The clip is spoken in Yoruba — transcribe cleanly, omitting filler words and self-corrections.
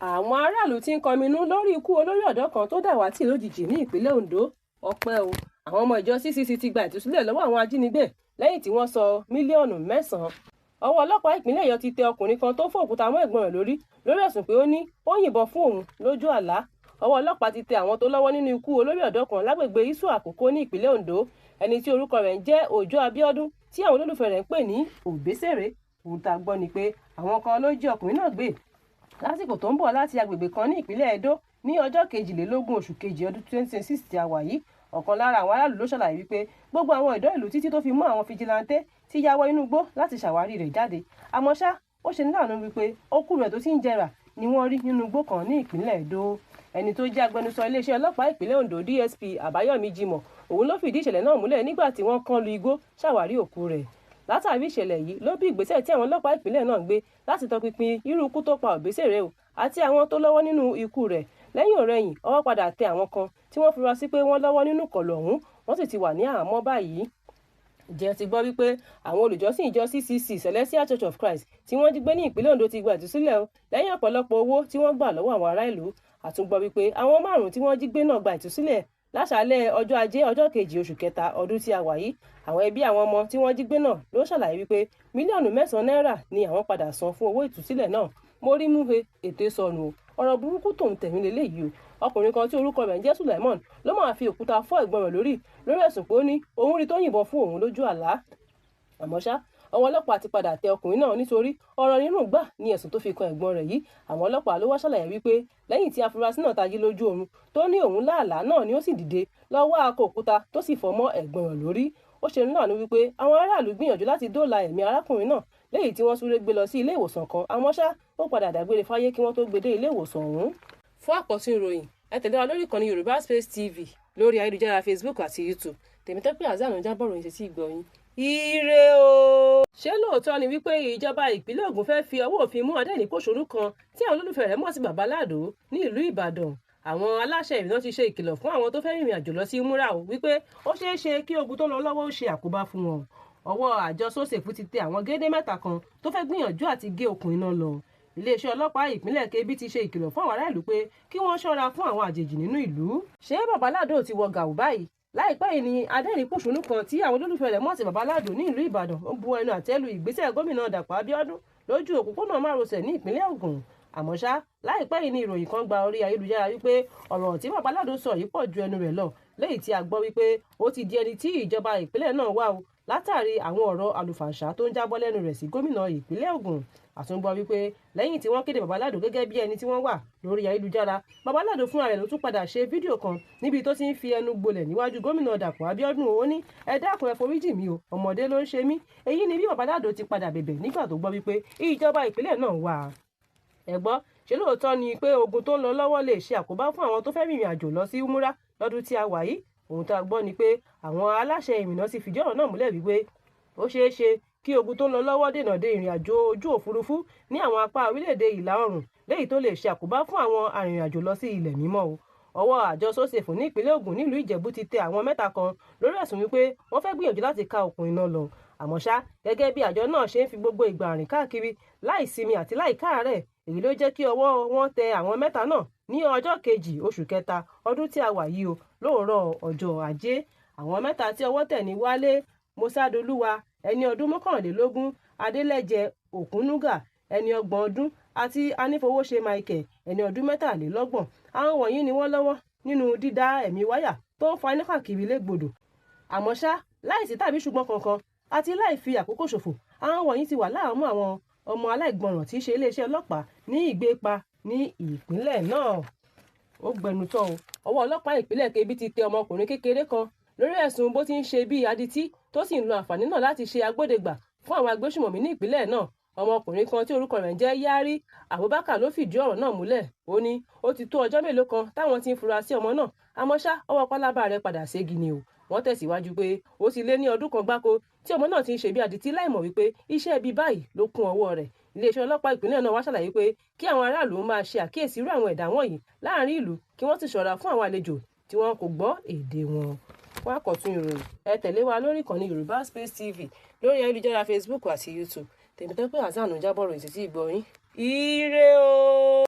Àwọn aráàlú ti ń kọminú lórí ikú olórí ọ̀dọ́ kan tó dàwátì lójijì ní ìpínlẹ̀ Ondo. Ọpẹ́ o, àwọn ọmọ ìjọ CCC ti gba ìtúsílẹ̀ lọ́wọ́ àwọn ajínigbé lẹ́yìn tí wọ́n sọ mílíọ̀nù 9. Ọwọ́ ọlọ́pàá ìpínlẹ̀ Ọ̀yọ́ ti tẹ ọkùnrin kan tó fọ́ òkúta mọ́ ẹ̀gbọ́n rẹ̀ lórí lórí ẹ̀sùn pé ó ní ó yìnbọn fún òun lójú àlá. Ọwọ́ ọlọ́pàá ti tẹ àwọn tó lọ́wọ́ nínú ikú olórí ọ̀dọ́ kan lágbègbè Isu Àkókó ní ìpínlẹ̀ Ondo, ẹni tí orúkọ rẹ̀ ń jẹ́ Òjó Abíọ́dún tí àwọn olólùfẹ́ rẹ̀ ń pè ní Òbésèré. Ohun tá a gbọ́ ni pé àwọn kan ló jí ọkùnrin náà gbé lásìkò tó ń bọ̀ láti agbègbè kan ní ìpínlẹ̀ Ẹdó ní ọjọ́ 22 oṣù kejì ọdún 2026 tí a wà yìí. Ọ̀kan lára àwọn aráàlú ló ṣàlàyé wípé gbogbo àwọn ọ̀dọ́ ìlú títí tó fi mọ́ àwọn fijilantè ti ya wọ inú igbó láti ṣàwárí rẹ̀ jáde. Àmọ́ ṣá, ó ṣeni láàánú wípé òkú rẹ̀ tó ti ń jẹrà ni wọ́n rí nínú igbó kan ní ìpínlẹ̀ Ẹdó. Ẹni tó jẹ́ agbẹnusọ iléeṣẹ́ ọlọ́pàá ìpínlẹ̀ Ondo, DSP Àbáyọ̀mí Jimoh, òun ló fìdí ìṣẹ̀lẹ̀ náà múlẹ̀ nígbà tí wọ́n kán lu igbó ṣàwárí òkú rẹ̀. Látàrí ìṣẹ̀lẹ̀ yìí ló bí ìgbésẹ̀ tí àwọn ọlọ́pàá ìpínlẹ̀ náà ń gbé láti tọpinpin irú ikú tó pa Òbésèré o àti àwọn tó lọ́wọ́ nínú ikú rẹ̀. Lẹ́yìn ọ̀rẹyìn, ọwọ́ padà tẹ àwọn kan tí wọ́n fura sí pé wọ́n lọ́wọ́ nínú ìkọlù ọ̀hún, wọ́n sì ti wà ní àhámọ́ báyìí. Ǹjẹ́ ẹ ti gbọ́ wípé àwọn olùjọ́sìn ìjọ CCC, Celestial Church of Christ, tí wọ́n jí gbé ní ìpínlẹ̀ Ondo ti gba ìtúsílẹ̀ o lẹ́yìn ọ̀pọ̀lọpọ̀ owó tí wọ́n gbà lọ́wọ́ àwọn ará ìlú? Àtúngbọ́ wípé àwọn márùn-ún tí wọ́n jí gbé náà gba ìtúsílẹ̀ láṣàálẹ̀ ọjọ́ ajé, ọjọ́ kejì oṣù kẹta ọdún tí a wà yìí. Àwọn ẹbí àwọn ọmọ tí wọ́n jí gbé náà ló ṣàlàyé wípé mílíọ̀nù 9 náírà ni àwọn padà san fún owó ìtúsílẹ̀ náà. Mo rí múhe ètè sọnù o, ọ̀rọ̀ burúkú tòun tẹ̀mí leléyìí o. Ọkùnrin kan tí orúkọ rẹ̀ ń jẹ́ Sulaimon ló máa fi òkúta fọ́ ẹ̀gbọ́n rẹ̀ lórí lórí ẹ̀sùn pé ó ní òun rí tó yìnbọn fún òun lójú àlá. Àmọ́ ṣá, ọwọ́ ọlọ́pàá ti padà tẹ ọkùnrin náà nítorí ọ̀rọ̀ nínú gbà ní ẹ̀sùn tó fi kan ẹ̀gbọ́n rẹ̀ yìí. Àwọn ọlọ́pàá ló wá ṣàlàyé wípé lẹ́yìn tí afurasí náà tají lójú oorun tó ní òun láàlá náà ni ó sì dìde lọ wá akọ òkúta tó sì fọ́ mọ́ ẹ̀gbọ́n rẹ̀ lórí. Ó ṣe ní láàánú wípé àwọn aráàlú gbìyànjú láti dóòlà ẹ̀mí arákùnrin náà léyìí tí wọ́n súré gbé lọ sí ilé ìwòsàn kan. Àmọ́ ṣá, ó padà dágbére fáyé kí wọ́n tó gbé dé ilé ìwòsàn ọ̀hún. Fún àkọ́tún ìròyìn, ẹ tẹ̀lé wa lórí ìkànnì Yorùbá Space TV lórí ayélujára Facebook àti YouTube. Tèmítọ́pẹ́ Hasan ló ń jábọ̀ ròyìn sétí ìgbọ́ yín. Ire o! Ṣé lóòótọ́ ni wípé ìjọba ìpínlẹ̀ Ògùn fẹ́ fi ọwọ́ òfin mú adẹ́rìn-pòṣónú kan tí àwọn olólùfẹ́ rẹ̀ mọ̀ sí Bàbá Ládò ní ìlú Ìbàdàn? Àwọn aláṣẹ ìrìnnà ti ṣe ìkìlọ̀ fún àwọn tó fẹ́ rìnrìn àjò lọ sí Múra o wípé ó ṣeé ṣe kí ogun tó ń lọ lọ́wọ́ ó ṣe àkóbá fún wọn. Ọwọ́ àjọ SOSAFE ti tẹ àwọn géńdé mẹ́ta kan tó fẹ́ gbìyànjú àti gé okùn iná lọ. Iléeṣẹ́ ọlọ́pàá ìpínlẹ̀ Kebbi ti ṣe ìkìlọ̀ fún àwọn ará ìlú pé kí wọ́n ṣọ́ra fún àwọn àjèjì nínú ìlú. Ṣé Bàbá Ládò ti wọ gàù báyìí? Láìpẹ́ yìí ni adẹ́rìn-pòṣónú kan tí àwọn olólùfẹ́ rẹ̀ mọ̀ sí Bàbá Ládò ní ìlú Ìbàdàn ń bu ẹnu àtẹ́ lu ìgbésẹ̀ gómìnà Dàpọ̀ Abíọ́dún lójú òpópónà márosẹ̀ ní ìpínlẹ̀ Ògùn. Àmọ́ ṣá, láìpẹ́ yìí ni ìròyìn kan gba orí ayélujára wípé ọ̀rọ̀ tí Bàbá Ládò sọ yìí pọ̀ ju ẹnu rẹ̀ lọ, léyìí tí a gbọ́ wípé ó ti di ẹni tí ìjọba ìpínlẹ̀ náà wà o látàrí àwọn ọ̀rọ̀ àlùfàǹṣá tó ń jábọ́ lẹ́nu rẹ̀ sí gómìnà ìpínlẹ̀ Ògùn. Àtúngbọ́ wípé lẹ́yìn tí wọ́n kéde Bàbá Ládò gẹ́gẹ́ bí ẹni tí wọ́n wà lórí ayélujára, Bàbá Ládò fúnra rẹ̀ ló tún padà ṣe fídíò kan níbi tó ti ń fi ẹnu gbolẹ̀ níwájú gómìnà Dàpọ̀ Abíọ́dún. Ó ní, "Ẹ dákun, ẹ foríjì mí o, ọmọdé ló ń ṣe mí." Èyí ni bí Bàbá Ládò ti padà bẹ̀bẹ̀ nígbà tó gbọ́ wípé ìjọba ìpínlẹ̀ náà wà. Ẹ gbọ́, ṣé lóòótọ́ ni pé ogun tó ń lọ lọ́wọ́ lè ṣe àkóbá fún àwọn tó fẹ́ rìnrìn àjò lọ sí Múra lọ́dún tí a wà yìí? Ohun tá a gbọ́ ni pé àwọn aláṣẹ ìrìnnà ti fìdí ọ̀rọ̀ náà múlẹ̀ wípé ó ṣeé ṣe kí ogun tó ń lọ lọ́wọ́ dènà de ìrìn àjò ojú òfurufú ní àwọn apá orílẹ̀-èdè ìlà oòrùn, léyìí tó lè ṣe àkóbá fún àwọn arìnrìn-àjò lọ sí ilẹ̀ mímọ́ o. Ọwọ́ àjọ SOSAFE ní ìpínlẹ̀ Ògùn nílùú Ìjẹ̀bú ti tẹ àwọn mẹ́ta kan lórí ẹ̀sùn wípé wọ́n fẹ́ gbìyànjú láti ká okùn iná lọ. Àmọ́ ṣá, gẹ́gẹ́ bí àjọ náà ṣe ń fi gbogbo ìgbà rìn káàkiri láì sinmi àti láì káàárẹ̀, èyí ló jẹ́ kí ọwọ́ wọn tẹ àwọn mẹ́ta náà ní ọjọ́ kejì oṣù kẹta ọdún tí a wà yìí o lóòrọ̀ ọjọ́ ajé. Àwọn mẹ́ta tí ọwọ́ tẹ̀ ní Wálé Mọ́sádolúwa, ẹni ọdún 21, Adélẹ́jẹ Òkúnnúgà, ẹni 30 ọdún, àti Anífowóṣe Michael, ẹni ọdún 33. Àwọn wọ̀nyí ni wọ́n lọ́wọ́ nínú dídá ẹ̀mí wáyà tó ń fa iná káàkiri légbodò. Àmọ́ ṣá, láìsí tàbí ṣùgbọ́n kankan àti láì fi àkókò ṣòfò, àwọn wọ̀nyí ti wà láhàámọ́ àwọn ọmọ aláìgbọràn tí í ṣe iléeṣẹ́ ọlọ́pàá ní ìgbépa ní ìpínlẹ̀ náà. Ó gbẹnutọ́ o, ọwọ́ ọlọ́pàá ìpínlẹ̀ Kebbi ti tẹ ọmọkùnrin kékeré kan lórí ẹ̀sùn bó ti ń ṣe bíi adití tó sì ń lo àǹfààní náà láti ṣe agbódegbà fún àwọn agbésùmọ̀mí ní ìpínlẹ̀ náà. Ọmọkùnrin kan tí orúkọ rẹ̀ ń jẹ́ Yari Abubakar ló fìdí ọ̀rọ̀ náà múlẹ̀. Ó ní ó ti tó ọjọ́ mélòó kan táwọn ti ń fura sí ọmọ náà, àmọ́ ṣá, ọwọ́ pálábá rẹ̀ padà ségi ni o. Wọ́n tẹ̀síwájú pé ó ti lé ní ọdún kan gbáko tí ọmọ náà ti ń ṣe bí adití láìmọ̀ wípé iṣẹ́ ibi báyìí ló kún ọwọ́ rẹ̀. Iléeṣẹ́ ọlọ́pàá ìpínlẹ̀ náà wá ṣàlàyé pé kí àwọn aráàlú máa ṣe àkíyèsí irú àwọn ẹ̀dá wọ̀nyí láàrin ìlú, kí wọ́n sì ṣọ́ra fún àwọn àlejò tí wọn kò gbọ́ èdè wọn. Fún àkọ́tún ìròyìn, ẹ tẹ̀lé wa lórí ìkànnì Yorùbá Space TV lórí ayélujára Facebook àti YouTube. Tèmítọ́pẹ́ Hasan ló ń jábọ̀ ròyìn sétí ìgbọ́ yín. Ire o!